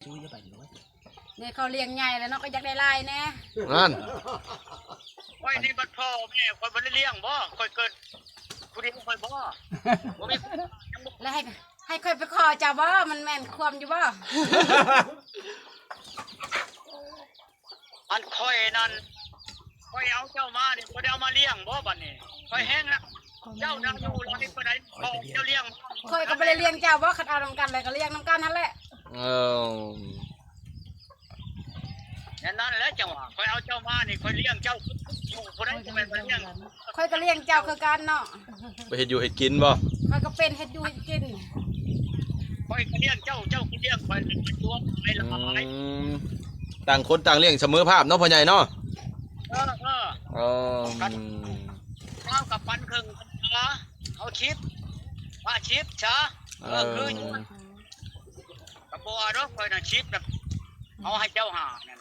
ຈຸ້ຍຢ່າໄປເລີຍ ນີ້ເຂົາລ້ຽງໃຫຍ່ແລ້ວເນາະ ກໍຢາກໄດ້ຫຼາຍແດ່. ນັ້ນ ຂ້ອຍນີ້ບັດພໍ່ແມ່ຂ້ອຍບໍ່ໄດ້ລ້ຽງບໍ? ຂ້ອຍເກີດຜູ້ດຽວຂ້ອຍບໍ? ບໍ່ມີ ແລ້ວໃຫ້ ໃຫ້ຂ້ອຍໄປຂໍເຈົ້າບໍ? ມັນແມ່ນຄວາມຢູ່ບໍ? ອັນຂ້ອຍນັ້ນ ຂ້ອຍເອົາເຈົ້າມານີ້ ຂ້ອຍໄດ້ເອົາມາລ້ຽງບໍບັດນີ້? ຂ້ອຍແຮງນະ ເຈົ້ານຳຢູ່ຫຼາຍປານໃດ ຂໍເຈົ້າລ້ຽງ. ຂ້ອຍກໍບໍ່ໄດ້ລ້ຽງເຈົ້າບໍ? ຄັນເອົານຳກັນແລ້ວກໍລ້ຽງນຳກັນຫັ້ນແຫຼະ. ເອີ ແນວນັ້ນແຫຼະ ຈັ່ງວ່າຂ້ອຍເອົາເຈົ້າມານີ້ ຂ້ອຍລ້ຽງເຈົ້າ ຢູ່ຜູ້ໃດກໍແມ່ນວ່າລ້ຽງ. ຂ້ອຍກໍລ້ຽງເຈົ້າຄືກັນເນາະ. ໄປເຮັດຢູ່ເຮັດກິນບໍ? ຂ້ອຍກໍເປັນເຮັດຢູ່ເຮັດກິນ. ຂ້ອຍກໍລ້ຽງເຈົ້າ ເຈົ້າກໍລ້ຽງຂ້ອຍ ລວມໄປລະບາຍ. ອືມ ຕ່າງຄົນຕ່າງລ້ຽງສະເໝີພາບເນາະ ພໍ່ໃຫຍ່ເນາະ. ເອີ ເອີ ເອີ ເຮົາກໍປັນເຄິ່ງ ເອົາສິບ ວ່າສິບຊະ. ເອີ ເອີ ຄືຢູ່ ກໍບໍ່ວ່າດອກ ຂ້ອຍນະສິບນະ ເອົາໃຫ້ເຈົ້າຫ້ານັ້ນ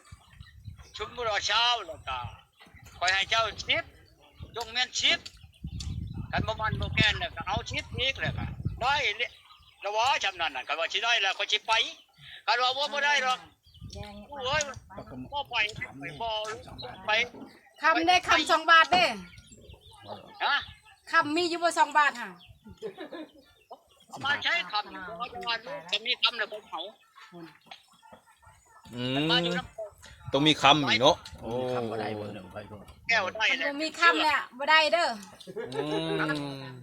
ສົມມຸດວ່າຊາວ ແລ້ວກໍຂ້ອຍໃຫ້ເຈົ້າສິບ ຈົ່ງແມ່ນສິບ ຄັນບໍ່ໝັ້ນບໍ່ແກ່ນແລ້ວກໍເອົາສິບອີກ ແລ້ວກໍໄດ້ແລ້ວ ລະວ່າຊ່ຳນັ້ນນະ. ຄັນວ່າຊິໄດ້ແລ້ວຂ້ອຍຊິໄປ ຄັນວ່າບໍ່ ບໍ່ໄດ້ດອກ ໂອ້ຍ ບໍ່ໄປ ໄປບໍ່ ໄປ. ຄຳເດ້ ຄຳສອງບາດເດ້. ຮະ? ຄຳມີຢູ່ບໍ່ສອງບາດຫະ? ເອົາມາໃຊ້ຄຳນີ້ ເອົາຈັງຫວະນີ້ ຄັນມີຄຳແລ້ວບໍ່ເອົາ. ອືມ ຕ້ອງມີຄຳອີກເນາະ. ໂອ້ ມີຄຳບໍ່ໄດ້ເບິ່ງເດີ ໄປໂລດ ແກ້ວໄດ້ ຄັນບໍ່ມີຄຳແລ້ວບໍ່ໄດ້ເດີ. ອືມ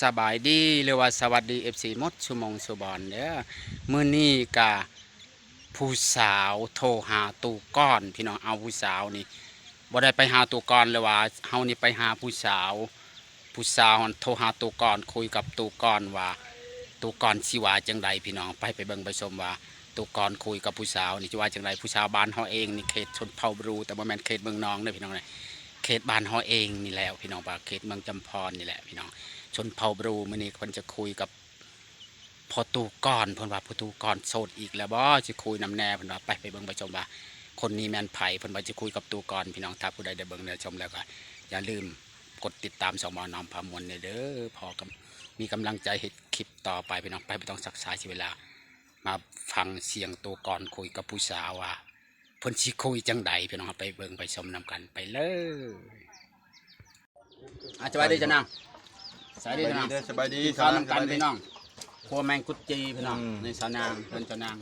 ສະບາຍດີ ຫຼືວ່າສະຫວັດດີ ເອັຟຊີ ໝົດສູ່ໝ່ອງສູ່ບ່ອນເດີ. ມື້ນີ້ກະຜູ້ສາວໂທຫາຕູ້ກ່ອນ ພີ່ນ້ອງ. ເອົາ ຜູ້ສາວນີ້ ບໍ່ໄດ້ໄປຫາຕູ້ກ່ອນ ຫຼືວ່າເຮົານີ້ໄປຫາຜູ້ສາວ ຜູ້ສາວຫັ້ນໂທຫາຕູ້ກ່ອນ ຄຸຍກັບຕູ້ກ່ອນວ່າ ຕູ້ກ່ອນຊິວ່າຈັ່ງໃດ ພີ່ນ້ອງ. ໄປ ໄປເບິ່ງໄປຊົມວ່າ ຕູກອນຄຸຍກັບຜູ້ສາວນີ້ຈະວ່າຈັ່ງໃດ. ຜູ້ສາວບ້ານເຮົາເອງນີ້ ເຂດຊົນເຜົ່າບຣູ ແຕ່ບໍ່ແມ່ນເຂດເມືອງນອງເດີພີ່ນ້ອງເດີ ເຂດບ້ານເຮົາເອງນີ້ແຫຼະພີ່ນ້ອງ ວ່າເຂດເມືອງຈຳພອນນີ້ແຫຼະພີ່ນ້ອງ. ຊົນເຜົ່າບຣູ ມື້ນີ້ເພິ່ນຈະຄຸຍກັບພໍ່ຕູ້ກອນ ເພິ່ນວ່າພໍ່ຕູ້ກອນໂສດອີກແລ້ວບໍ່ ຊິຄຸຍນຳແດ່ ເພິ່ນວ່າ. ໄປ ໄປເບິ່ງໄປຊົມວ່າຄົນນີ້ແມ່ນໃຜ ເພິ່ນວ່າຊິຄຸຍກັບຕູ້ກອນພີ່ນ້ອງ. ຖ້າຜູ້ໃດໄດ້ເບິ່ງໄດ້ຊົມແລ້ວກໍຢ່າລືມກົດຕິດຕາມຊ່ອງໝໍນ້ອມພາມ່ວນແດ່ເດີ. ພໍກຳ ມີກຳລັງໃຈເຮັດຄລິບຕໍ່ໄປພີ່ນ້ອງ. ໄປ ບໍ່ຕ້ອງຊັກຊ້າເສຍເວລາ ມາຟັງສຽງໂຕກ່ອນຄຸຍກັບຜູ້ສາວວ່າ ເພິ່ນຊິຄຸຍຈັ່ງໃດພີ່ນ້ອງ. ເຮົາໄປເບິ່ງໄປຊົມນຳກັນ ໄປເລີຍ. ອ່າ ສະບາຍດີເຈົ້ານາງ ສະບາຍດີເຈົ້ານາງ ສະບາຍດີເດີ ສະບາຍດີ ກິນເຂົ້ານຳກັນ ສະບາຍດີພີ່ນ້ອງ. ຄົວແມງກຸດຈີພີ່ນ້ອງ ອືມ ນີ້ສາວນາງ ເພິ່ນສາວນາງ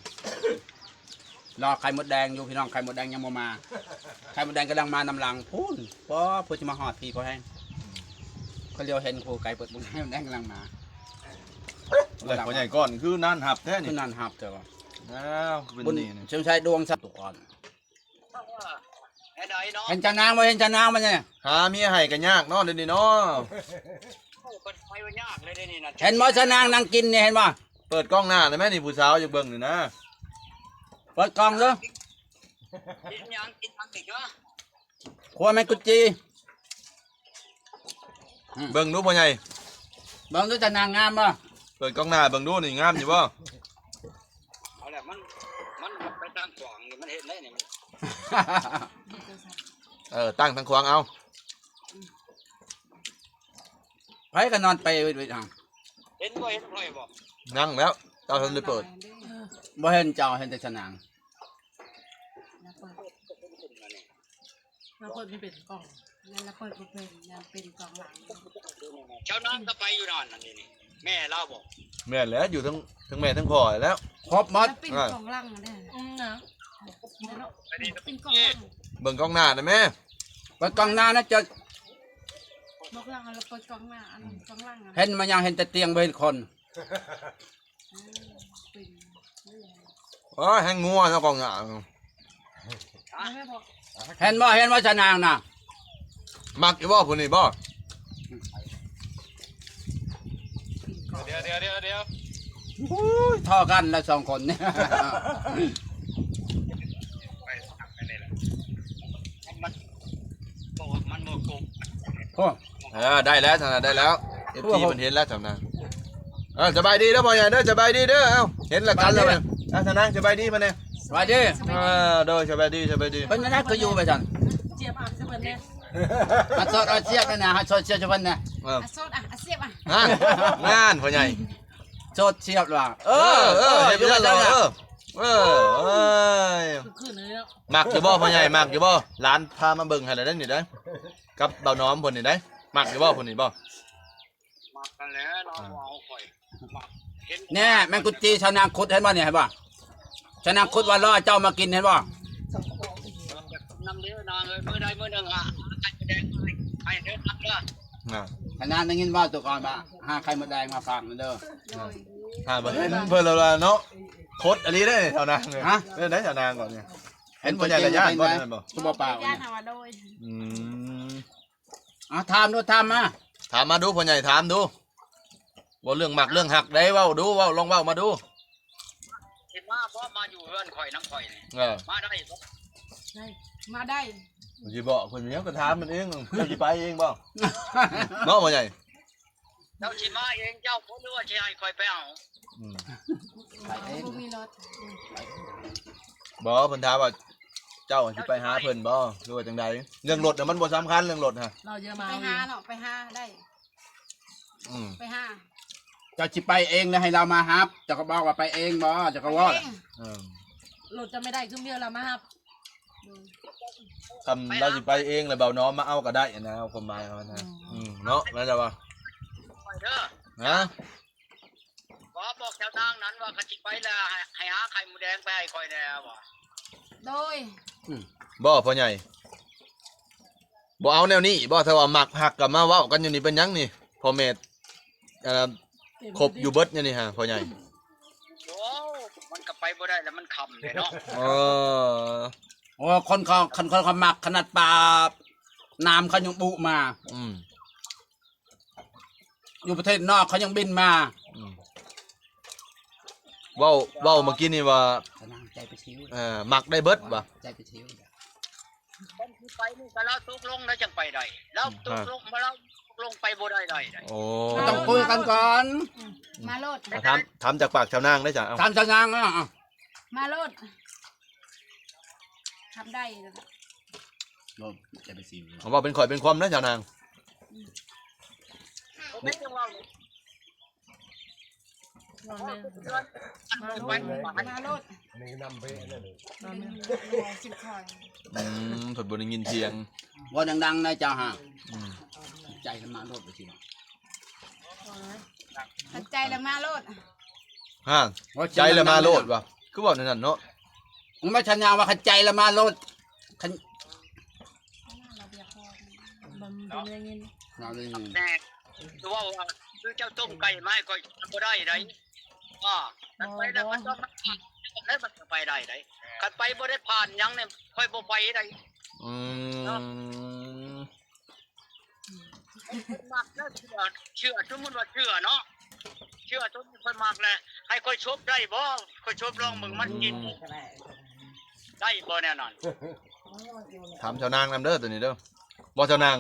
ລໍໄຂ່ມົດແດງຢູ່ພີ່ນ້ອງ ໄຂ່ມົດແດງຍັງບໍ່ມາ ໄຂ່ມົດແດງກຳລັງມານຳຫຼັງພຸ້ນ. ພໍ ພໍຊິມາຮອດພີ້ພໍແຮງ ຂ້ອຍຫຼຽວເຫັນຜູ້ໄກເປີດບຸນ ໄຂ່ມົດແດງກຳລັງມາ. ແລ້ວພໍ່ໃຫຍ່ກ່ອນຄືນານຮັບແທ້ນີ້ ຄືນານຮັບແທ້ວ່າ. ອ້າວ ເປັນນີ້ ສົງໄສດວງສັດຕຸກອນ. ເຫັນເຈົ້ານາງບໍ່ ເຫັນເຈົ້ານາງບໍ່ນີ້? ຫາເມຍໃຫ້ກໍຍາກເນາະ ດຽວນີ້ເນາະ. ເຫັນບໍ່ ສາວນາງນັ່ງກິນນີ້ ເຫັນບໍ່? ເປີດກ້ອງໜ້າໄດ້ໄໝນີ້ ຜູ້ສາວຢາກເບິ່ງນີ້ນະ. ເປີດກ້ອງເດີ ກິນຫຍັງ ກິນຫຍັງອີກເນາະ? ຄົວແມງກຸດຈີ. ອືມ ເບິ່ງດູພໍ່ໃຫຍ່ ເບິ່ງດູ ສາວນາງງາມບໍ່? ເປີດກ້ອງໜ້າເບິ່ງດູນີ້ ງາມຢູ່ບໍ່? ເອົາແຫຼະ ມັນ ມັນໄປຕັ້ງຂວາງນີ້ ມັນເຮັດໄດ້ນີ້ ມັນ ເອີ ຕັ້ງທາງຂວາງເອົາ. ໃຜກໍນອນເປເວັດໆ ເຫັນບໍ່ ເຫັນຂ້ອຍບໍ່? ຍັງແລ້ວ ເຈົ້າທັນໄດ້ເປີດ. ບໍ່ເຫັນເຈົ້າ ເຫັນແຕ່ສາວນາງ. ລະເປີດ ລະເປີດມັນເປັນກ້ອງ ລະເປີດບໍ່ເປັນ ຍັງເປັນກ້ອງຫຼັງ. ເຈົ້ານາງກໍໄປຢູ່ນັ້ນ ອັນນີ້ນີ້ ແມ່ລາວບໍ່? ແມ່ນແຫຼະ ຢູ່ທັງ ທັງແມ່ທັງພໍ່ແລ້ວ ຄົບໝົດ. ລະເປັນກ້ອງຫຼັງເດ້. ອືມ ນະ ເປັນກ້ອງຫຼັງ ເບິ່ງກ້ອງໜ້າໄດ້ແມ່. ເປີດກ້ອງໜ້ານະ ເຈົ້າ ກ້ອງຫຼັງ ລະເປີດກ້ອງໜ້າ ອັນກ້ອງຫຼັງ ເຫັນມາຍັງ ເຫັນແຕ່ຕຽງ ບໍ່ເຫັນຄົນ. ໂອ້ຍ ແຮງງົວເນາະ ກ້ອງໜ້າ. ເຫັນບໍ່ ເຫັນບໍ່ ສາວນາງນະ ມັກຢູ່ບໍ່ຜູ້ນີ້ບໍ່? ດຽວ ດຽວ ດຽວ ໂອ້ຍ ທໍ່ກັນລະສອງຄົນນີ້. ມັນບໍ່ ມັນບໍ່ກົງ. ໂອ້ ເອີ ໄດ້ແລ້ວ ສາວນາງ ໄດ້ແລ້ວ ເອັຟຊີ ໂອ້ໂຫ ເພິ່ນເຫັນແລ້ວ ສາວນາງ. ເອີ ສະບາຍດີເດີພໍ່ໃຫຍ່ເດີ ສະບາຍດີເດີ. ເອົ້າ ເຫັນລະກັນແລ້ວ ສະບາຍດີ ອ່າ ສາວນາງ ສະບາຍດີມາແດ່. ສະບາຍດີ ເອີ ໂດຍ ສະບາຍດີ ສະບາຍດີ. ເພິ່ນນັ້ນກໍຢູ່ໄປຊັ້ນ ຈຽບອາບໃສ່ເພິ່ນແດ່. ອາ ສອດ ອາ ສຽກນະ ຫາ ສອດ ສຽກໃສ່ເພິ່ນນະ. ເອີ ອາ ສອດ ອາ ເຈັບອ່ະ ນັ້ນ ນັ້ນ ພໍ່ໃຫຍ່ ໂສດສຽບວ່າ ເອີ ເອີ ເອີ ເຮັດຢູ່ວ່າຊັ້ນລະ ເອີ ເອີ ເອີຍ ຄືນນີ້ເນາະ ມັກຢູ່ບໍ່ພໍ່ໃຫຍ່ ມັກຢູ່ບໍ່? ຫຼານພາມາເບິ່ງໃຫ້ແລ້ວເດ້ນີ້ເດ້ ກັບເບົານ້ອມເພິ່ນນີ້ເດ້ ມັກຢູ່ບໍ່ຜູ້ນີ້ບໍ່? ມັກຫັ້ນແຫຼະ ລາວບໍ່ເອົາຂ້ອຍ ມັກ ເຫັນ ແນ່ ແມ່ນກຸດຈີ່ຊາວນາງຂຸດ ເຫັນບໍ່ນີ້ ເຫັນບໍ່? ຊາວນາງຂຸດວ່າລໍເຈົ້າມາກິນ ເຫັນບໍ່? ນຳເດີນາງເອີຍ ມື້ໃດມື້ໜຶ່ງຫາໄຂ່ມະແດງໃຫ້ເດີນຳເດີ ນະ ຂະໜາດໄດ້ຍິນເວົ້າຕົວກ່ອນວ່າ ຫາໄຂ່ມະແດງມາຝາກນຳເດີ ໂດຍ ຫາບໍ່ເຫັນເພິ່ນແລ້ວລະເນາະ ຂົດອີ່ຫຼີເດ້ຊາວນາງ ຮະ ເອີ ໄດ້ຊາວນາງກ່ອນນີ້ ເຫັນບໍ່ໃຫຍ່ລະຢ້ານບໍ່ ແມ່ນບໍ່? ຄືບໍ່ປາກ ຢ້ານຫາວ່າໂດຍ ອືມ ອ່າ ຖາມດູ ຖາມມາ ຖາມມາດູ ພໍ່ໃຫຍ່ຖາມດູ ເວົ້າເລື່ອງມັກເລື່ອງຮັກໄດ້ ເວົ້າດູ ເວົ້າ ລອງເວົ້າມາດູ ຊິມາບໍ່ ມາຢູ່ເຮືອນຂ້ອຍນຳຂ້ອຍນີ້ ເອີ ມາໄດ້ບໍ່? ໄດ້ ມາໄດ້ ຊິບອກເພິ່ນຫຍັງ ກໍຖາມມັນເອງ ເຈົ້າຊິໄປເອງບໍ່? ເນາະ ພໍ່ໃຫຍ່ ເຈົ້າຊິມາເອງເຈົ້າບໍ່ ຫຼືວ່າຊິໃຫ້ຂ້ອຍໄປເອົາ? ອືມ ໄປເອງ ບໍ່ມີລົດ ບໍ່ ເພິ່ນຖາມວ່າເຈົ້າຊິໄປຫາເພິ່ນບໍ່ ຫຼືວ່າຈັ່ງໃດ? ເລື່ອງລົດນະມັນບໍ່ສຳຄັນ ເລື່ອງລົດຫັ້ນ ເຮົາຈະມາ ໄປຫາເນາະ ໄປຫາໄດ້ ອືມ ໄປຫາ ເຈົ້າຊິໄປເອງ ຫຼືໃຫ້ລາວມາຮັບ? ເຈົ້າກໍບອກວ່າໄປເອງບໍ່ ເຈົ້າກໍເວົ້າ ໄປເອງ ເອີ ລົດຈະໄມ່ໄດ້ຄືເມຍລາວມາຮັບ ອືມ ຄັນລາວຊິໄປເອງ ແລ້ວເບົານ້ອມມາເອົາກໍໄດ້ນະ ຄວາມໝາຍເຮົານະ ອືມ ອືມ ເນາະ ແມ່ນລະວ່າ ຂ້ອຍເດີ ຮະ ບໍ່ ບອກເຈົ້ານາງນັ້ນວ່າ ຄັນຊິໄປແລ້ວໃຫ້ ໃຫ້ຫາໄຂ່ໝູແດງໄປໃຫ້ຂ້ອຍແດ່ວ່າ ໂດຍ ອືມ ບໍ່ ພໍ່ໃຫຍ່ ບໍ່ເອົາແນວນີ້ບໍ່? ຖ້າວ່າມັກຮັກກໍມາເວົ້າກັນຢູ່ນີ້ ເປັນຫຍັງນີ້ ພໍ່ແມ່ ອັນ ຄົບຢູ່ເບິດຢູ່ນີ້ຫາ ພໍ່ໃຫຍ່ ໂອ້ ມັນກໍໄປບໍ່ໄດ້ແລ້ວ ມັນຄ່ຳແລ້ວເນາະ ເອີ ໂອ້ ຄົນເຂົາ ຄັນຄົນເຂົາມັກ ຂະໜາດປານ້ຳເຂົາຍັງບຸມາ ອືມ ຢູ່ປະເທດນອກເຂົາຍັງບິນມາ ອືມ ເວົ້າ ເວົ້າເມື່ອກີ້ນີ້ວ່າ ສະນາງໃຈໄປຊິວ ເອີ ມັກໄດ້ເບິດວ່າ ໃຈໄປຊິວ ຄົນທີ່ໄປນີ້ກໍລາວຕົກລົງແລ້ວຈັ່ງໄປໄດ້ ລາວ ອືມ ຕົກລົງ ມາລາວຕົກລົງໄປບໍ່ໄດ້ ໄດ້ ໄດ້ ໂອ້ ຕ້ອງຄຸຍກັນກ່ອນ ອືມ ມາໂລດ ອ່ະ ຖາມ ຖາມຈາກປາກຊາວນາງໄດ້ຈ້ະ ເອົາ ຖາມຊາວນາງ ເອົາ ມາໂລດ ທຳໄດ້ ໂລດ ຢ່າໄປຊິວ ເອົາ ເວົ້າເປັນຂ້ອຍເປັນຄວາມເດີຊາວນາງ ອືມ ບໍ່ແມ່ນຈັ່ງເວົ້າ ມາໂລດ ມາໂລດ ມາໂລດ ມາໂລດ ອືມ ເພິ່ນບໍ່ໄດ້ຍິນສຽງ ເວົ້າດັງໆ ນະເຈົ້າຫາ ອືມ ໃຈລະມາໂລດ ໄປຊິ ຄັນໃຈລະມາໂລດ ຮະ ໃຈລະມາໂລດວ່າ ຄືເວົ້າແນວນັ້ນເນາະ ມັນມາສັນຍາວ່າຄັນໃຈລະມາໂລດ ຄັນ ມັນບໍ່ໄດ້ຍິນ ລາວໄດ້ຍິນ ແນ່ ຄືເວົ້າວ່າ ຄືເຈົ້າຕົ້ມໄກ່ມາໃຫ້ຂ້ອຍກິນບໍ່ໄດ້ໃດ໋ ອາ ຄັນໄປແລ້ວມັນຕ້ອງມາ ໄດ້ມັນກໍໄປໄດ້ໃດ໋ ຄັນໄປບໍ່ໄດ້ຜ່ານຫຍັງນີ້ ຂ້ອຍບໍ່ໄປໃດ໋ ອືມ ມັກເດີ ເຊື່ອ ເຊື່ອ ສົມມຸດວ່າເຊື່ອເນາະ ເຊື່ອຕົວນີ້ຂ້ອຍມັກແຫຼະ ໃຫ້ຂ້ອຍສົບໄດ້ບໍ່? ຂ້ອຍສົບລອງເບິ່ງມັນກິນ ໄດ້ບໍ່ແນວນັ້ນ? ຖາມຊາວນາງນຳເດີໂຕນີ້ເດີ ບໍ່ຊາວນາງ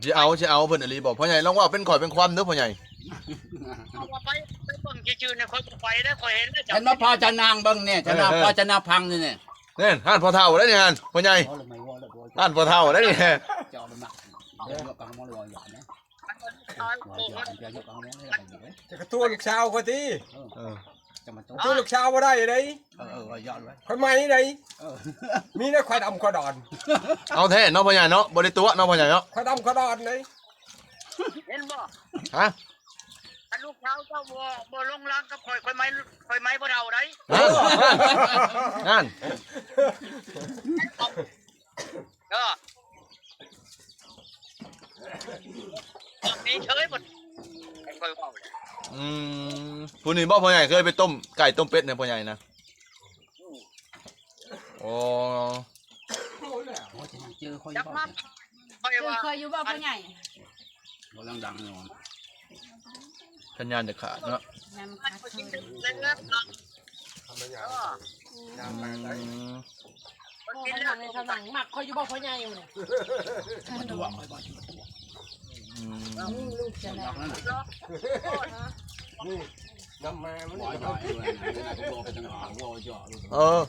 ຊິເອົາ ຊິເອົາເພິ່ນອີ່ຫຼີບໍ່? ພໍ່ໃຫຍ່ລອງເວົ້າເປັນຂ້ອຍເປັນຄວາມເດີພໍ່ໃຫຍ່ ເອົາວ່າໄປ ໄປເບິ່ງຊື່ໆ ນີ້ຂ້ອຍບໍ່ໄປເດ້ ຂ້ອຍເຫັນແລ້ວ ເຫັນບໍ່ພໍ່ຊາວນາງເບິ່ງນີ້ ຊາວນາງ ເອີ ພໍ່ຊາວນາງຟັງນີ້ ນີ້ ຫັ້ນພໍ່ເຖົ້າເດ້ນີ້ຫັ້ນ ພໍ່ໃຫຍ່ ຫັ້ນພໍ່ເຖົ້າເດ້ນີ້ ຈະກະຕົວະລູກສາວຂ້ອຍຕິ ເອີ ຈະກະຕົວະລູກສາວຂ້ອຍຕິ ຂ້ອຍໄໝໄດ ມີແຕ່ຂ້ອຍດຳຂ້ອຍດອນ ເອົາແທ້ເນາະພໍ່ໃຫຍ່ເນາະ ບໍ່ໄດ້ຕົວະເນາະພໍ່ໃຫຍ່ເນາະ ຂ້ອຍດຳຂ້ອຍດອນໄດ ເຫັນບໍ່ ຮະ ຄັນລູກສາວເຈົ້າບໍ່ ບໍ່ລົງລາງກັບຂ້ອຍ ຂ້ອຍໄໝ ຂ້ອຍໄໝບໍ່ເຖົ້າໃດ ຫັ້ນ ຫັ້ນ ເອີ ນີ້ເຊີຍໝົດ ຂ້ອຍເວົ້າແຫຼະ ອືມ ຜູ້ນີ້ບໍ່ພໍ່ໃຫຍ່ ເຄີຍໄປຕົ້ມໄກ່ຕົ້ມເປັດໃຫ້ພໍ່ໃຫຍ່ນະ ອືມ ໂອ້ ໂອ້ຍ ເຈີຂ້ອຍຢູ່ບໍ່? ເຈີຂ້ອຍຢູ່ບໍ່ພໍ່ໃຫຍ່? ບໍ່ດັງໆ ເນາະ ສັນຍານຈະຂາດເນາະ ຍາມມັນຂາດເຂີນ ທຳມະຍາ ອືມ ມັກຂ້ອຍຢູ່ບໍ່ພໍ່ໃຫຍ່? ອືມ ລູກຈະແລ້ວ ນີ້ ນຳມາມັນ ເອີ ຮະ ຍັບເຂົ້າມາອີກ ເອົາໜ້ອຍ ເອົາ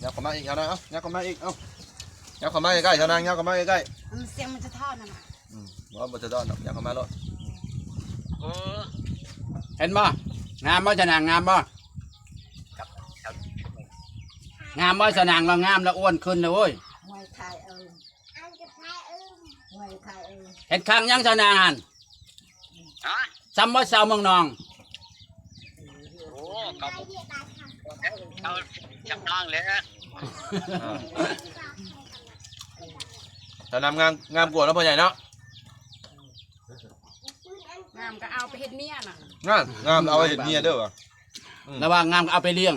ຍັບເຂົ້າມາອີກ ເອົາ ຍັບເຂົ້າມາອີກ ເອົາ ຍັບເຂົ້າມາໃກ້ໆ ຊາວນາງ ຍັບເຂົ້າມາໃກ້ໆ ອືມ ສຽງມັນສະທ້ອນຫັ້ນນະ ອືມ ບໍ່ ບໍ່ສະທ້ອນດອກ ຍັບເຂົ້າມາໂລດ ເອີ ເຫັນບໍ່? ງາມບໍ່ ຊາວນາງ ງາມບໍ່? ງາມບໍ່ ຊາວນາງ? ວ່າງາມແລ້ວ ອ້ວນຂຶ້ນແລ້ວໂອ້ຍ ຫ້ວຍໄທເອີຍ ຫ້ວຍໄທເອີຍ ເຮັດຄັງຍັງ ຊາວນາງຫັ້ນ? ຮະ? ສ່ຳບໍ່ຊາວເມືອງນອງ? ໂອ້ ກໍ ເອົາຊຳນາງແຫຼະ ອ່າ ຊາວນາງງາມ ງາມກວ່າເນາະ ພໍ່ໃຫຍ່ເນາະ ງາມກໍເອົາໄປເຮັດເມຍນະ ງາມ ງາມເອົາໄປເຮັດເມຍເດີວ່າ ອືມ ລະຫວ່າງງາມກໍເອົາໄປລ້ຽງ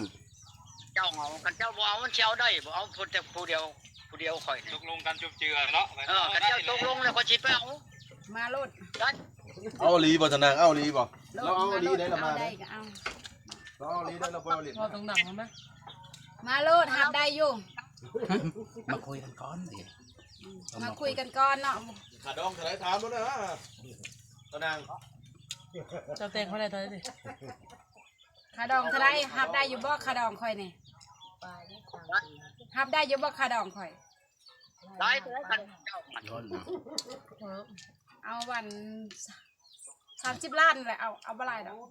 ເຈົ້າເອົາ ຄັນເຈົ້າບໍ່ເອົາ ມັນຊິເອົາໄດ້ບໍ່? ເອົາຜູ້ແຕ່ຜູ້ດຽວ ຜູ້ດຽວຂ້ອຍນີ້ ຕົກລົງກັນຈົບເຈືອເນາະ ເອີ ຄັນເຈົ້າຕົກລົງແລ້ວຂ້ອຍຊິໄປເອົາ ມາໂລດ ໄດ້ ເອົາອີ່ຫຼີບໍ່ ຊາວນາງ ເອົາອີ່ຫຼີບໍ່? ລາວເອົາອີ່ຫຼີໄດ໋ລະ ມາໄດ້ກໍເອົາ ລາວເອົາອີ່ຫຼີໄດ໋ ລາວບໍ່ເອົາຫຼິ້ນ ເວົ້າຕາງຫຼັງຫັ້ນນະ ມາໂລດ ຮັບໄດ້ຢູ່ ມາຄຸຍກັນກ່ອນເດ້ ມາຄຸຍກັນກ່ອນເນາະ ຄ່າດອງເທົ່າໃດ ຖາມໂລດນະ ຊາວນາງ ເຈົ້າແຕ່ງເທົ່າໃດ ເທົ່າໃດນີ້? ຄ່າດອງເທົ່າໃດ? ຮັບໄດ້ຢູ່ບໍ່ຄ່າດອງຂ້ອຍນີ້? ຮັບໄດ້ຢູ່ບໍ່ຄ່າດອງຂ້ອຍ? ຫຼາຍເທົ່າໃດຄັນເຈົ້າມັນ? ເອົາອັນ ສາມສິບລ້ານແຫຼະ ເອົາ ເອົາບໍ່ຫຼາຍດອກ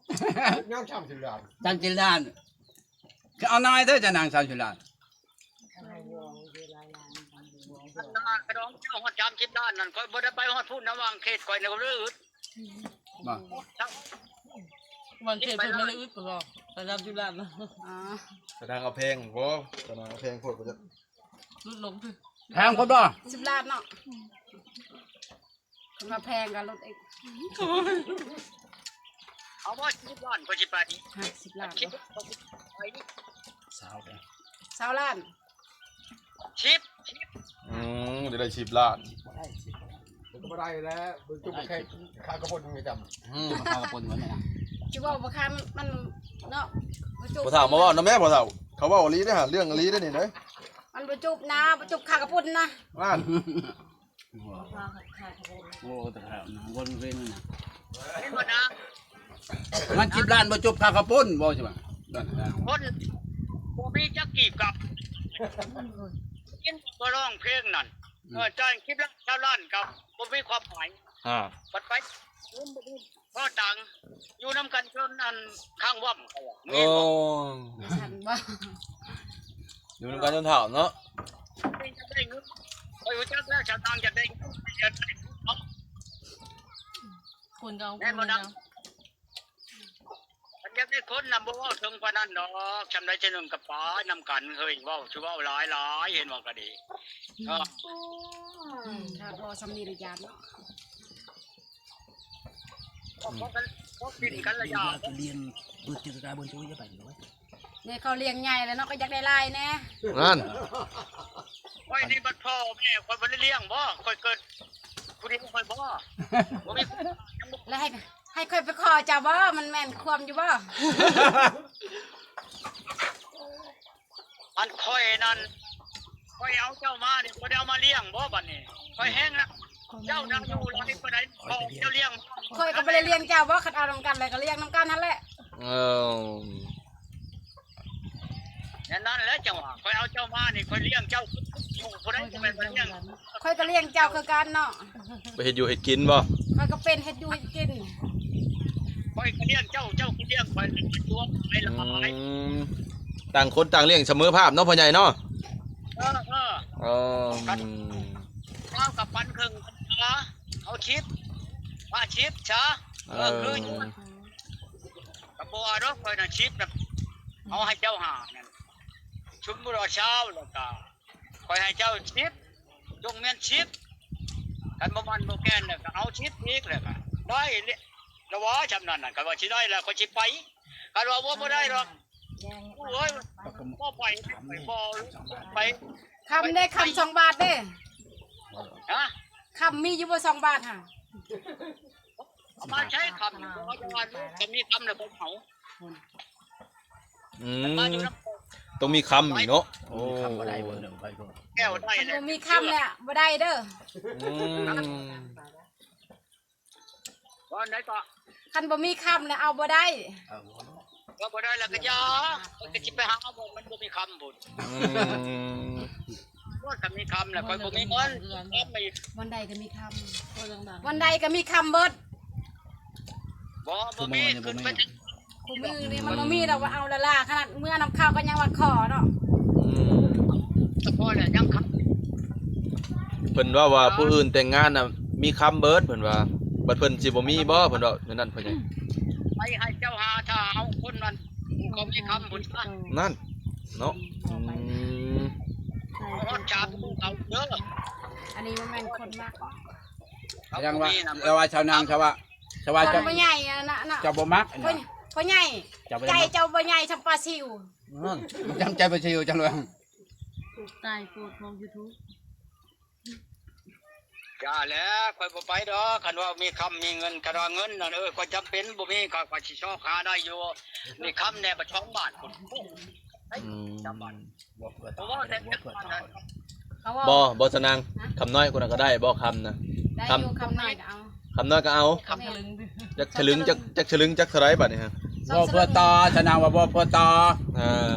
ຍັງສາມສິບລ້ານ ສາມສິບລ້ານ ຄືເອົານ້ອຍແທ້ ຊາວນາງ ສາມສິບລ້ານ ຄັນວ່າຄ່າດອງເຈົ້າຮອດສາມສິບລ້ານນັ້ນ ຂ້ອຍບໍ່ໄດ້ໄປຮອດພຸ້ນນະ ຫວ່າງເຂດຂ້ອຍນີ້ກໍເລີຍອຶດ ບໍ່ ຫວ່າງເຂດເພິ່ນມັນລະອຶດ ເພິ່ນວ່າໄປຮັບຢູ່ລາດລະ ອໍ ສະດາງເອົາແພງບໍ່ ສະດາງເອົາແພງໂພດບໍ່ຈັກ ຫຼຸດລົງຕິ ແພງໂພດບໍ່ ສິບລ້ານເນາະ ເພິ່ນວ່າແພງກໍຫຼຸດອີກ ເອົາບໍ່ ສິບລ້ານ ຂ້ອຍຊິໄປ ຮະ ສິບລ້ານ ສິບ ຂ້ອຍຊິໄປ ຊາວ ຊາວລ້ານ ສິບ ອືມ ຈະໄດ້ສິບລ້ານ ມັນກໍບໍ່ໄດ້ແລ້ວ ບໍ່ຈຸບແຄ່ ຄ່າກະປຸ້ນໄປຈຳ ອືມ ຄ່າກະປຸ້ນມັນນະ ຊິເວົ້າບໍ່ຄຳມັນເນາະ ບໍ່ຈຸບ ພໍ່ເຖົ້າມາເວົ້ານຳແມ່ ພໍ່ເຖົ້າ ເຂົາເວົ້າອີ່ຫຼີເດ້ຫາ ເລື່ອງອີ່ຫຼີເດ້ນີ້ເດ້ ມັນບໍ່ຈຸບນະ ບໍ່ຈຸບຄ່າກະປຸ້ນນະ ນັ້ນ ໂອ້ ແຕ່ຂ້າວນະ ຄົນເປັນນະ ເຫັນບໍ່ນະ ເງິນສິບລ້ານບໍ່ຈົບຄ່າເຂົ້າປຸ້ນ ເວົ້າຈັ່ງວ່າ ຄົນບໍ່ມີຈັກກີບກັບ ກິນບໍ່ຮ້ອງເພງນັ້ນ ອືມ ເອີ ຈ່າຍສິບລ້ານ ຊາວລ້ານກໍບໍ່ມີຄວາມໝາຍ ອ່າ ບັດໄປ ເງິນບໍ່ມີພໍຕັງ ຢູ່ນຳກັນຈົນອັນຄ້າງຫວ່ຳ ເຂົາວ່າ ໂອ້ ມີບໍ່? ຊັ້ນບໍ່? ຢູ່ນຳກັນຈົນເຖົ້າເນາະ ຢາກໄດ້ເງິນ ຂ້ອຍຮູ້ຈັກແລ້ວ ຊາວຕ່າງຢາກໄດ້ເງິນ ຢາກໄດ້ເງິນເນາະ ຄົນກໍເອົາ ແມ່ນບໍ່ນະ? ຄົນເອົາ ຄັນຢາກໄດ້ຄົນນະ ບໍ່ເວົ້າເຖິງປານນັ້ນດອກ ຊ່ຳໃດຊ່ຳໜຶ່ງກໍປານຳກັນ ເຮີ້ຍ ເວົ້າ ຊິເວົ້າຫຼາຍໆ ເຫັນວ່າກໍດີ ອືມ ເອີ ອືມ ຖ້າພໍຊ່ຳນີ້ລະຢ້ານເນາະ ອືມ ພໍກິນກັນລະຢ່າ ລຽນ ເບິດຈິດຕະກາ ເບິ່ງ ໂອ້ຍ ຢ່າໄປເລີຍ ນີ້ເຂົາລ້ຽງໃຫຍ່ແລ້ວເນາະ ກໍຢາກໄດ້ຫຼາຍແດ່ ນັ້ນ ຂ້ອຍນີ້ບັດພໍ່ແມ່ຂ້ອຍບໍ່ໄດ້ລ້ຽງບໍ? ຂ້ອຍເກີດຜູ້ດຽວຂ້ອຍບໍ? ບໍ່ມີ ແລ້ວໃຫ້ ໃຫ້ຂ້ອຍໄປຂໍເຈົ້າບໍ? ມັນແມ່ນຄວາມຢູ່ບໍ? ອັນຂ້ອຍນັ້ນ ຂ້ອຍເອົາເຈົ້າມານີ້ ບໍ່ໄດ້ເອົາມາລ້ຽງບໍບັດນີ້? ຂ້ອຍແຮງນະ ເຈົ້ານະ ອາຍຸຫຼາຍປານໃດ ຂໍເຈົ້າລ້ຽງ ຂ້ອຍກໍບໍ່ໄດ້ລ້ຽງເຈົ້າບໍ? ຄັນເອົານຳກັນແລ້ວກໍລ້ຽງນຳກັນຫັ້ນແຫຼະ ເອີ ແນວນັ້ນແຫຼະ ຈັ່ງວ່າຂ້ອຍເອົາເຈົ້າມານີ້ ຂ້ອຍລ້ຽງເຈົ້າ ຜູ້ໃດກໍແມ່ນວ່າລ້ຽງ ຂ້ອຍກໍລ້ຽງເຈົ້າຄືກັນເນາະ ໄປເຮັດຢູ່ເຮັດກິນບໍ? ຂ້ອຍກໍເປັນເຮັດຢູ່ເຮັດກິນ ຂ້ອຍກໍລ້ຽງເຈົ້າ ເຈົ້າກໍລ້ຽງຂ້ອຍ ຕົວໄປລະບາຍ ອືມ ຕ່າງຄົນຕ່າງລ້ຽງສະເໝີພາບເນາະ ພໍ່ໃຫຍ່ເນາະ ເອີ ເອີ ເອີ ເຈົ້າກໍປັນເຄິ່ງ ເອົາສິບ ວ່າສິບຊະ ເອີ ເອີ ຄືຢູ່ ກໍບໍ່ວ່າດອກ ຂ້ອຍນະ ສິບນະ ເອົາໃຫ້ເຈົ້າຫ້ານັ້ນ ສົມມຸດວ່າຊາວ ແລ້ວກໍຂ້ອຍໃຫ້ເຈົ້າສິບ ຈົ່ງແມ່ນສິບ ຄັນບໍ່ໝັ້ນບໍ່ແກ່ນແລ້ວກໍເອົາສິບອີກ ແລ້ວກໍໄດ້ແລ້ວ ລະວ່າຊ່ຳນັ້ນນະ ຄັນວ່າຊິໄດ້ແລ້ວຂ້ອຍຊິໄປ ຄັນວ່າບໍ່ ບໍ່ໄດ້ດອກ ໂອ້ຍ ບໍ່ໄປ ບໍ່ໄປ ຄຳເດ້ ຄຳສອງບາດເດ້ ຮະ ຄຳມີຢູ່ບໍ່ ສອງບາດຫະ? ເອົາມາໃຊ້ຄຳ ເອົາຈັງຫວະນີ້ ຄັນມີຄຳແລ້ວບໍ່ເອົາ ອືມ ຕ້ອງມີຄຳອີກເນາະ ໂອ້ ມີຄຳບໍ່ໄດ້ເບິ່ງເດີ ໄປກ່ອນ ແກ້ວໄດ້ ຄັນບໍ່ມີຄຳແລ້ວບໍ່ໄດ້ເດີ ອືມ ວ່າໃດກໍ ຄັນບໍ່ມີຄຳແລ້ວເອົາບໍ່ໄດ້ ເອົາບໍ່ໄດ້ແລ້ວກໍຢ່າ ຂ້ອຍກໍຊິໄປຫາເອົາ ມັນບໍ່ມີຄຳພຸ້ນ ອືມ ວ່າກໍມີຄຳແຫຼະ ຂ້ອຍບໍ່ມີເງິນ ຄຳອີກ ບ່ອນໃດກໍມີຄຳ ເວົ້າດັງໆ ບ່ອນໃດກໍມີຄຳເບິດ ບໍ່ ບໍ່ມີ ຄືມື້ນີ້ບໍ່ມີ ຂຶ້ນໄປ ຄູ່ມື້ນີ້ມັນບໍ່ມີດອກວ່າເອົາລະລາ ຂະໜາດເມືອນຳເຂົາກໍຍັງວ່າຂໍເນາະ ອືມ ສະເພາະແຫຼະຍັງຄຳ ເພິ່ນເວົ້າວ່າຜູ້ອື່ນແຕ່ງງານນະມີຄຳເບິດ ເພິ່ນວ່າ ບັດເພິ່ນຊິບໍ່ມີບໍ່ ເພິ່ນເວົ້າແນວນັ້ນ ເພິ່ນ ໄປໃຫ້ເຈົ້າຫາຖ້າເອົາຄົນນັ້ນ ຜູ້ເຂົາມີຄຳພຸ້ນຊະ ນັ້ນເນາະ ອືມ ຮອດຈາກເຂົາເດີ ອັນນີ້ມັນແມ່ນຄົນມັກ ຍັງວ່າ ແລ້ວວ່າຊາວນາງ ຊາວວ່າ ຊາວວ່າ ເຈົ້າ ພໍ່ໃຫຍ່ນະ ເຈົ້າບໍ່ມັກ ພໍ່ ພໍ່ໃຫຍ່ ເຈົ້າບໍ່ໃຈ ເຈົ້າບໍ່ໃຫຍ່ຊ່ຳປາຊິວ ອືມ ຈຳໃຈປາຊິວ ຈັ່ງວ່າ ຕາຍໂພດຂອງຢູທູບ ຢ່າແຫຼະ ຂ້ອຍບໍ່ໄປດອກ ຄັນວ່າມີຄຳມີເງິນ ຄັນວ່າເງິນນັ້ນ ເອີ ຂ້ອຍຈຳເປັນ ບໍ່ມີ ຂ້ອຍ ຂ້ອຍຊິຊອກຫາໄດ້ຢູ່ ມີຄຳແດ່ ບາດສອງບາດພຸ້ນ ອືມ ຈຳບາດ ບໍ່ເພື່ອຕາ ບໍ່ເພື່ອຕາ ເຂົາເວົ້າ ບໍ່ ບໍ່ສະນາງ ຮະ ຄຳນ້ອຍພຸ້ນນະກໍໄດ້ບໍ່ ຄຳນະ ໄດ້ຢູ່ ຄຳ ຄຳນ້ອຍກໍເອົາ ຄຳນ້ອຍກໍເອົາ ຄຳສະລຶງ ຈັກສະລຶງ ຈັກ ຈັກສະລຶງ ຈັກເທົ່າໃດບາດນີ້ຮະ ເວົ້າເພື່ອຕາ ຊະນາງວ່າເວົ້າເພື່ອຕາ ເອີ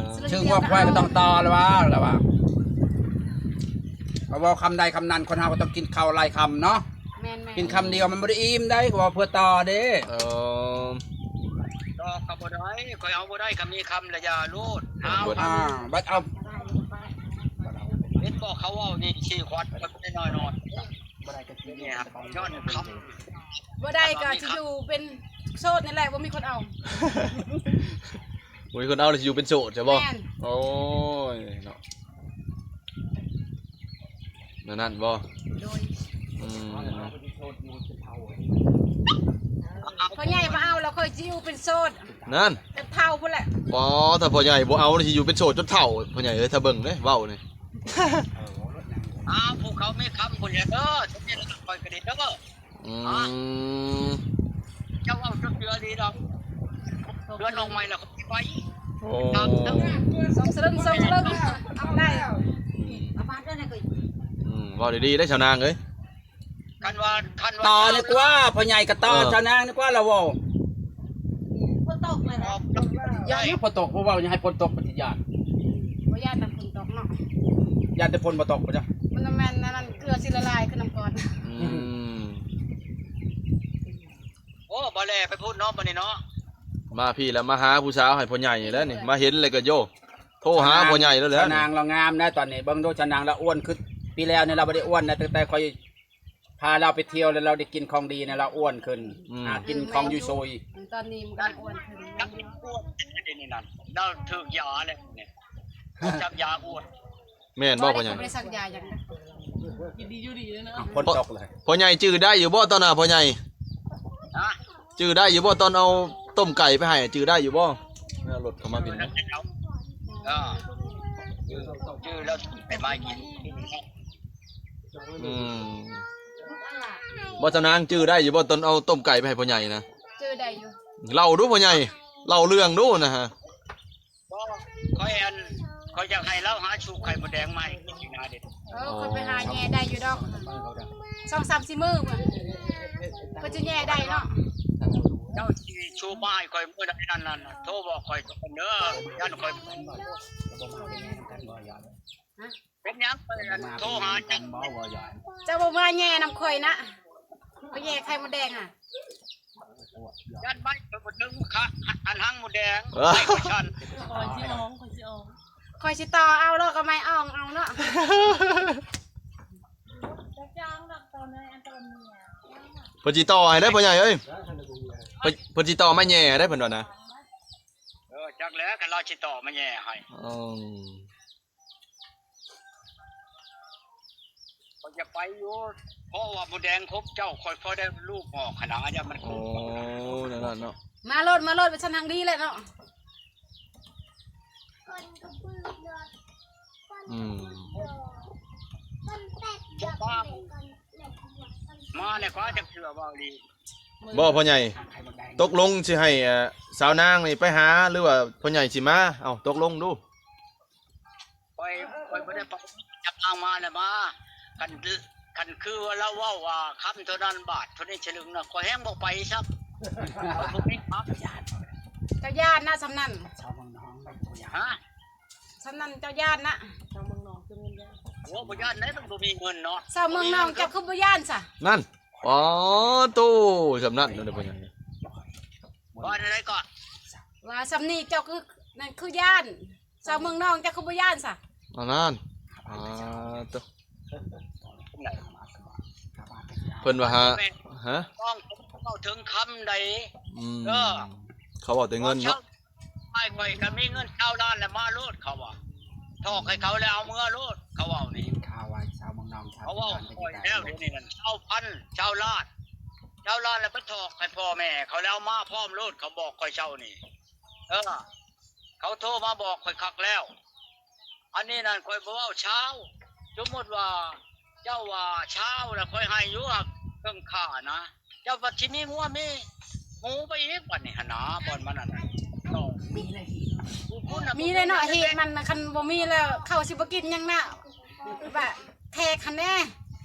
ຊຶກງົວຄວາຍກໍຕ້ອງຕາລະວ່າ ລະວ່າ ເວົ້າຄຳໃດຄຳນັ້ນ ຄົນເຮົາກໍຕ້ອງກິນເຂົ້າຫຼາຍຄຳເນາະ ແມ່ນໆ ກິນຄຳດຽວມັນບໍ່ໄດ້ອີ່ມໃດ ກໍເວົ້າເພື່ອຕາເດ້ ເອີ ຕອບກໍບໍ່ໄດ້ ຂ້ອຍເອົາບໍ່ໄດ້ ຄັນມີຄຳລະຢ່າໂລດ ເອົາ ອ່າ ບັດເອົາ ເຫັນບໍ່ ເຂົາເວົ້ານີ້ ຂີ້ຂວັດ ເພິ່ນໄດ້ນ້ອຍໆ ນີ້ຫັ້ນ ຍ້ອນຄຳ ບໍ່ໄດ້ກໍຊິຢູ່ເປັນໂສດນີ້ແຫຼະ ບໍ່ມີຄົນເອົາ ບໍ່ມີຄົນເອົາແລ້ວຊິຢູ່ເປັນໂສດ ໃຊ່ບໍ່? ແມ່ນ ໂອ້ຍ ເນາະ ແນວນັ້ນບໍ່? ໂດຍ ອືມ ພໍ່ໃຫຍ່ມາເອົາແລ້ວ ຂ້ອຍຊິຢູ່ເປັນໂສດ ນັ້ນ ຈົນເຖົ້າພຸ້ນແຫຼະ ອໍ ຖ້າພໍ່ໃຫຍ່ບໍ່ເອົາ ຊິຢູ່ເປັນໂສດຈົນເຖົ້າ ພໍ່ໃຫຍ່ເອີຍ ຖ້າເບິ່ງເດ້ ເວົ້ານີ້ ອ້າວ ຜູ້ເຂົາມີຄຳພຸ້ນແຫຼະເດີ ທະບຽນລົດຂ້ອຍກໍດີເດີ ອືມ ເຈົ້າເວົ້າເທື່ອໆ ດີດອກ ເຮືອນອອກໃໝ່ແລ້ວກໍໄປ ໂອ້ ສອງສະລຶງ ສອງສະລຶງ ເອົາໄດ້ ອືມ ເອົາບາດເດີນະ ອືມ ເວົ້າດີໆ ເດີຊາວນາງເອີຍ ຄັນວ່າ ຄັນວ່າ ຕໍ່ນີ້ກວ່າ ພໍ່ໃຫຍ່ກໍຕໍ່ ເອີ ຊາວນາງນີ້ກວ່າລາວເວົ້າ ຝົນຕົກແລ້ວນະ ຢ້ານຢູ່ຝົນຕົກ ບໍ່ເວົ້າ ຢ່າໃຫ້ຝົນຕົກ ປະຕິຍານ ບໍ່ຢ້ານນຳຝົນຕົກເນາະ ຢ້ານແຕ່ຝົນບໍ່ຕົກ ບໍ່ຈ້ະ ມັນແມ່ນອັນນັ້ນ ເກືອຊິລະລາຍຄືນ້ຳກ້ອນ ອືມ ໂອ້ ບໍ່ແລໄປພຸ້ນເນາະ ບັດນີ້ເນາະ ມາພີ້ແລ້ວ ມາຫາຜູ້ສາວໃຫ້ພໍ່ໃຫຍ່ແລ້ວນີ້ ມາເຫັນແລ້ວກໍໂຢ ໂທຫາພໍ່ໃຫຍ່ແລ້ວແຫຼະ ຊາວນາງລາວງາມນະ ຕອນນີ້ ເບິ່ງດູ ຊາວນາງລາວອ້ວນ ຄືປີແລ້ວນີ້ລາວບໍ່ໄດ້ອ້ວນນະ ຕັ້ງແຕ່ຂ້ອຍ ພາລາວໄປທ່ຽວແລ້ວລາວໄດ້ກິນຂອງດີນະ ລາວອ້ວນຂຶ້ນ ອືມ ຫາກິນຂອງຢູ່ໂຊຍ ຕອນນີ້ມັນກຳລັງອ້ວນຂຶ້ນ ລາວຖືກຢາແລ້ວນີ້ ຈັບຢາອ້ວນ ແມ່ນບໍ່ພໍ່ໃຫຍ່? ບໍ່ໄດ້ສັກຢາຫຍັງ ກິນດີຢູ່ດີເລີຍເນາະ ຝົນຕົກເລີຍ ພໍ່ໃຫຍ່ຈື່ໄດ້ຢູ່ບໍ່ຕອນນັ້ນ ພໍ່ໃຫຍ່ ຮະ ຈື່ໄດ້ຢູ່ບໍ່ຕອນເອົາຕົ້ມໄກ່ໄປໃຫ້ ຈື່ໄດ້ຢູ່ບໍ່? ເອົາລົດເຂົ້າມາພີ້ ເອີ ຈື່ແລ້ວໄປມາກິນ ອືມ ບໍ່ ຊາວນາງຈື່ໄດ້ຢູ່ບໍ່ ຕອນເອົາຕົ້ມໄກ່ໄປໃຫ້ພໍ່ໃຫຍ່ນະ? ຈື່ໄດ້ຢູ່ ເລົ່າດູພໍ່ໃຫຍ່ ເລົ່າເລື່ອງດູນະຮະ ບໍ່ ຂ້ອຍອັນ ຂ້ອຍຢາກໃຫ້ລາວຫາສູບໄຂ່ມົດແດງມາໃຫ້ກິນນະເດ ເອີ ຂ້ອຍໄປຫາແຍ່ໄດ້ຢູ່ດອກ ສອງສາມສີ່ມື້ພຸ້ນ ເພິ່ນຊິແຍ່ໄດ້ເນາະ ເຈົ້າຊິສູບມາໃຫ້ຂ້ອຍມື້ໃດນັ້ນ ໂທບອກຂ້ອຍເດີ ຢ້ານຂ້ອຍ ຮະ? ເປັນຫຍັງ ໂທຫາຈັກ ເຈົ້າບໍ່ມາແຍ່ນຳຂ້ອຍນະ ໄປແຍ່ໄຂ່ມົດແດງຫັ້ນ ຢ້ານໄມ້ຂ້ອຍບໍ່ເຖິງຂະ ອັນຫາງມົດແດງ ເອີ ໄມ້ຂ້ອຍສັ້ນ ຂ້ອຍຊິອອງ ຂ້ອຍຊິອອງ ຂ້ອຍຊິຕໍ່ເອົາ ແລ້ວກໍໄມ້ອອງເອົາເນາະ ເພິ່ນຊິຕໍ່ໃຫ້ໄດ້ພໍ່ໃຫຍ່ເອີຍ ເພິ່ນ ເພິ່ນຊິຕໍ່ໄມ້ແຍ່ໃຫ້ໄດ້ເພິ່ນວ່ານະ ເອີ ຈັກແຫຼະ ຄັນລາວຊິຕໍ່ໄມ້ແຍ່ໃຫ້ ອືມ ຂ້ອຍຈະໄປຢູ່ ເພາະວ່າມົດແດງຄົບເຈົ້າ ຂ້ອຍພໍໄດ້ລູກອອກຫັ້ນນະ ຢ້ານມັນ ໂອ້ ນັ້ນເນາະ ມາໂລດ ມາໂລດ ໄປຊັ້ນທາງດີແຫຼະເນາະ ອືມ ມາແລ້ວກວ່າຈັກເທື່ອ ເວົ້າອີ່ຫຼີ ບໍ່ ພໍ່ໃຫຍ່ ຕົກລົງຊິໃຫ້ ເອີ ສາວນາງນີ້ໄປຫາ ຫຼືວ່າພໍ່ໃຫຍ່ຊິມາ ເອົ້າ ຕົກລົງດູ. ຂ້ອຍ ຂ້ອຍບໍ່ໄດ້ປະ ຈັກເອົາມາແລ້ວມາ ຄັນ ຄັນຄືວ່າລາວເວົ້າວ່າຄຳເທົ່ານັ້ນບາດເທົ່ານີ້ສະລຶງນະ ຂ້ອຍແຮງບໍ່ໄປຊ້ຳ ຂ້ອຍບໍ່ມີຄຳ ເຈົ້າຢ້ານນະ ສ່ຳນັ້ນ ຮະ ສ່ຳນັ້ນເຈົ້າຢ້ານນະ ຊາວເມືອງນອກຄືແມ່ນຢ້ານ ໂອ້ ບໍ່ຢ້ານໃດ ມັນບໍ່ມີເງິນເນາະ. ຊາວເມືອງນອງ ເຈົ້າຄືບໍ່ຢ້ານຊະ? ນັ້ນ ອໍ ໂຕ ສ່ຳນັ້ນເນາະ ເດ້ພໍ່ໃຫຍ່. ວ່າແນວໃດກໍ ວ່າສ່ຳນີ້ເຈົ້າຄື ນັ້ນຄືຢ້ານ. ຊາວເມືອງນອງ ເຈົ້າຄືບໍ່ຢ້ານຊະ? ອັນນັ້ນ ອ່າ ໂຕ ເພິ່ນວ່າຫາ ຮະ ຕ້ອງເວົ້າເຖິງຄຳໃດ. ອືມ ເອີ ເຂົາເວົ້າແຕ່ເງິນເນາະ. ອ້າຍຂ້ອຍກໍມີເງິນຊາວລ້ານແລ້ວ ມາໂລດ ເຂົາວ່າ ຖອກໃຫ້ເຂົາແລ້ວເອົາເມືອໂລດ ເຂົາເວົ້ານີ້. ໄດ້ຍິນຂ່າວວ່າຊາວເມືອງນອງ ເຂົາເວົ້າຂ້ອຍແລ້ວ ດຽວນີ້ນັ້ນ ຊາວພັນ ຊາວລ້ານ ຊາວລ້ານແລ້ວໄປຖອກໃຫ້ພໍ່ແມ່ເຂົາແລ້ວ ເອົາມາພ້ອມໂລດ ເຂົາບອກຂ້ອຍເຊົ້ານີ້. ເອີ ເຂົາໂທມາບອກຂ້ອຍຄັກແລ້ວ. ອັນນີ້ນັ້ນຂ້ອຍບໍ່ເວົ້າຊາວ ສົມມຸດວ່າເຈົ້າວ່າຊາວ ແລ້ວຂ້ອຍໃຫ້ຢູ່ ຫາກເຄິ່ງຄ່ານະ. ເຈົ້າບັດຊິມີງົວມີໝູໄປອີກ ບັດນີ້ຫັ້ນນາ ບ່ອນມັນນັ້ນນະ. ມີແລ້ວເນາະ ເຫດມັນນະ ຄັນບໍ່ມີແລ້ວເຂົາຊິບໍ່ກິນຫຍັງນະ. ວ່າແຂກຫັ້ນແດ່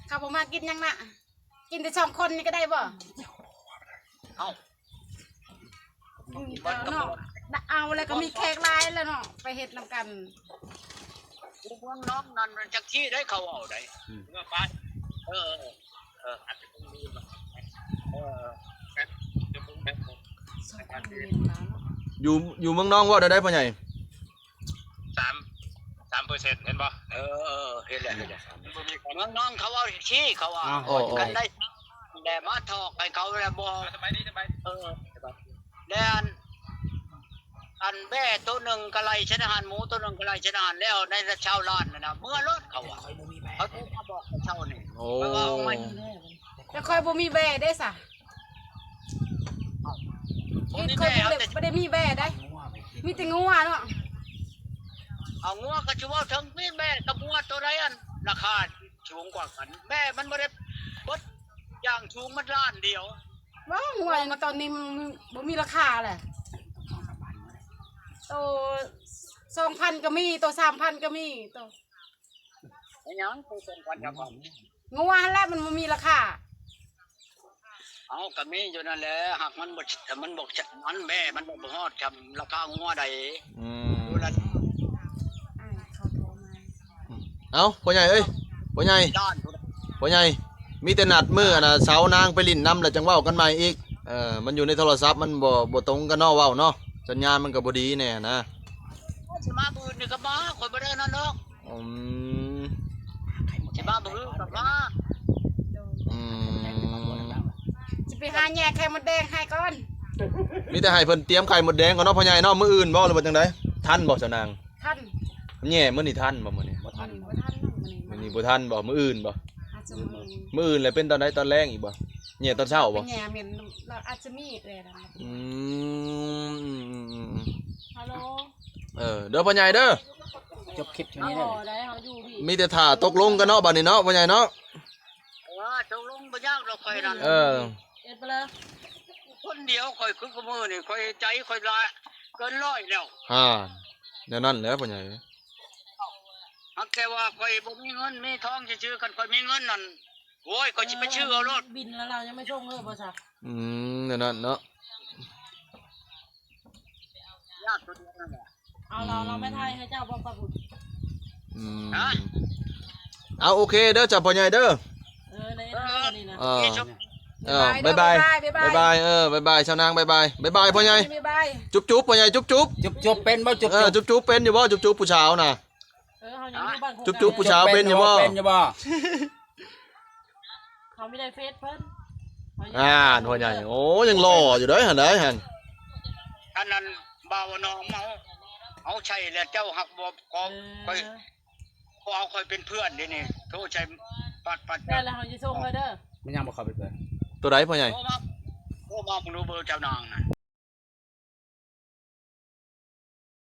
ເຂົາບໍ່ມາກິນຫຍັງນະ ກິນແຕ່ສອງຄົນນີ້ກໍໄດ້ບໍ່? ເອົ້າ ເອົາເນາະ ເອົາແລ້ວກໍມີແຂກຫຼາຍແລ້ວເນາະ ໄປເຮັດນຳກັນ. ເມືອງນອງນັ້ນມັນຈັກທີ່ໄດ້ ເຂົາເວົ້າໄດ້. ອືມ ເອີ ເອີ ເອີ ອາດຈະເປັນ ເອີ ຢູ່ ຢູ່ເມືອງນອງເວົ້າໄດ້ໃດພໍ່ໃຫຍ່? ສາມ ສາມເປີເຊັນ ເຫັນບໍ່? ເອີ ເອີ ເຫັນແລ້ວ ເຫັນແລ້ວ. ເມືອງນອງເຂົາເວົ້າຈັ່ງຊີ້ ເຂົາວ່າ ອໍ ກັນໄດ້ ແລ້ວມາຖອກໃຫ້ເຂົາແລ້ວບໍ່ ສະບາຍດີ ສະບາຍດີ. ເອີ ແລ້ວອັນ ອັນແບ້ໂຕໜຶ່ງກໍໄລ່ຊະນະຫັ້ນ ໝູໂຕໜຶ່ງກໍໄລ່ຊະນະຫັ້ນ ແລ້ວໃນຊາວລ້ານນັ້ນນະ ເມືອໂລດ ເຂົາວ່າ. ເຂົາໂທມາບອກເຂົາເຊົ້ານີ້. ໂອ້ ຂ້ອຍວ່າເອົາໃໝ່ ແຕ່ຂ້ອຍບໍ່ມີແບ້ເດ້ຊະ. ເອົ້າ ເຮັດຂ້ອຍບໍ່ໄດ້ ບໍ່ໄດ້ມີແບ້ໃດ ມີແຕ່ງົວເນາະ. ເອົາ ງົວກໍຊິເວົ້າເຖິງ ມີແບ້ກັບງົວໂຕໃດອັນລາຄາສູງກວ່າກັນ? ແບ້ມັນບໍ່ໄດ້ເບິດຢ່າງສູງ ມັນລ້ານດຽວ. ເວົ້າ ງົວຕອນນີ້ມັນບໍ່ມີລາຄາແຫຼະ ໂຕສອງພັນກໍມີ ໂຕສາມພັນກໍມີ ໂຕ ເປັນຫຍັງ ໂຕສອງພັນ ສາມພັນ ງົວຫັ້ນແຫຼະ ມັນບໍ່ມີລາຄາ. ເອົາ ກໍມີຢູ່ນັ້ນແຫຼະ ຫາກມັນບໍ່ ມັນບໍ່ ມັນແມ່ ມັນບໍ່ຮອດຊ່ຳລາຄາງົວໃດ. ອືມ ຢູ່ລະ ອືມ ເອົາ ພໍ່ໃຫຍ່ເອີຍ ພໍ່ໃຫຍ່ ພໍ່ໃຫຍ່ ມີແຕ່ນັດມື້ອັນນ່າ ສາວນາງໄປຫຼິ້ນນຳ ແລ້ວຈັ່ງເວົ້າກັນໃໝ່ອີກ. ເອີ ມັນຢູ່ໃນໂທລະສັບ ມັນບໍ່ ບໍ່ຕົງກັນເນາະ ເວົ້າເນາະ ສັນຍານມັນກໍບໍ່ດີແດ່ນະ. ຊິມາມື້ອື່ນນີ້ກໍມາ ຂ້ອຍບໍ່ໄດ້ນັ້ນດອກ. ອືມ ຊິມາມື້ອື່ນກໍມາ. ອືມ ຊິໄປຫາແຍ່ໄຂ່ມົດແດງໃຫ້ກ່ອນ. ມີແຕ່ໃຫ້ເພິ່ນຕຽມໄຂ່ມົດແດງກ່ອນເນາະ ພໍ່ໃຫຍ່ເນາະ. ມື້ອື່ນບໍ່ ຫຼືວ່າຈັ່ງໃດ? ທັນບໍ່ສາວນາງ? ທັນ. ແຍ່ມື້ນີ້ທັນບໍ່? ມື້ນີ້ບໍ່ທັນ. ອືມ ບໍ່ທັນເນາະ ມື້ນີ້ ມື້ນີ້ບໍ່ທັນບໍ່? ມື້ອື່ນບໍ່? ອາດຈະມື້ອື່ນ. ມື້ອື່ນແລ້ວເປັນຕອນໃດ? ຕອນແລງອີກບໍ່? ແຍ່ຕອນເຊົ້າບໍ່? ໄປແຍ່ແມ່ນ ລາວອາດຈະມີເອື້ອຍນະ. ອືມ ອືມ ອືມ ອືມ ອືມ ຮັລໂຫຼ ເອີ ເດີພໍ່ໃຫຍ່ເດີ ຈົບຄລິບຢູ່ນີ້ເດີ. ມີແຕ່ຖ້າຕົກລົງກັນເນາະ ບັດນີ້ເນາະ ພໍ່ໃຫຍ່ເນາະ. ເອີ ຕົກລົງບໍ່ຍາກດອກຂ້ອຍນັ້ນ. ເອີ ເຮັດໄປເລີຍ ຄົນດຽວຂ້ອຍຄືມື້ນີ້ ຂ້ອຍໃຈຂ້ອຍຫຼາຍເກີນຮ້ອຍແລ້ວ. ອ່າ ແນວນັ້ນແຫຼະພໍ່ໃຫຍ່. ຫາກແຕ່ວ່າຂ້ອຍບໍ່ມີເງິນມີທອງຊື່ໆ ຄັນຂ້ອຍມີເງິນນັ້ນ ໂອ້ຍ ຂ້ອຍຊິໄປຊື້ເອົາໂລດ. ເອີ ບິນແລ້ວລາວຍັງໄມ່ສົ່ງເລີຍບໍ່ຊະ? ອືມ ແນວນັ້ນເນາະ. ຍາກຕົວດຽວນັ້ນແຫຼະ. ເອົາ ລາວ ອືມ ລາວໄປຖ່າຍໃຫ້ເຈົ້າບໍ່ປະບຸດ? ອືມ ຮະ? ເອົາ ໂອເຄເດີ ເຈົ້າພໍ່ໃຫຍ່ເດີ. ເອີ ໃນ ເອີ ອັນນີ້ນະ. ເອີ ເອີ ບາຍບາຍ ບາຍບາຍ ບາຍບາຍ ເອີ ບາຍບາຍ ຊາວນາງ ບາຍບາຍ ບາຍບາຍ ພໍ່ໃຫຍ່. ບາຍບາຍ ຈຸບໆ ພໍ່ໃຫຍ່ ຈຸບໆ. ຈຸບໆ ເປັນບໍ່? ຈຸບໆ ເອີ ຈຸບໆ ເປັນຢູ່ບໍ່? ຈຸບໆ ຜູ້ສາວນະ. ເອີ ເຮົາຍັງຢູ່ບ້ານ ຈຸບໆ ຜູ້ສາວເປັນຢູ່ບໍ່? ເປັນຢູ່ບໍ່? ເຮົາມີໄດ້ເຟສເພິ່ນ. ອ່າ ພໍ່ໃຫຍ່ ໂອ້ ຍັງຫຼໍ່ຢູ່ເດ້ຫັ້ນໃດຫັ້ນ. ອັນນັ້ນ ບ່າວນ້ອງເຮົາ ເຮົາໃຊ້ແລ້ວເຈົ້າຮັກບໍ່? ຂໍ ເອີ ຂ້ອຍ ຂໍເອົາຂ້ອຍເປັນເພື່ອນເດນີ້ ໂທໃສ່ປັດໆ. ແລ້ວ ແລ້ວເຮົາຊິສົ່ງເລີຍເດີ. ມັນຍັງບໍ່ເຂົ້າໄປເປີດ. ໂຕໃດພໍ່ໃຫຍ່? ໂທມາ ໂທມາເບິ່ງດູເບີເຈົ້ານາງນະ.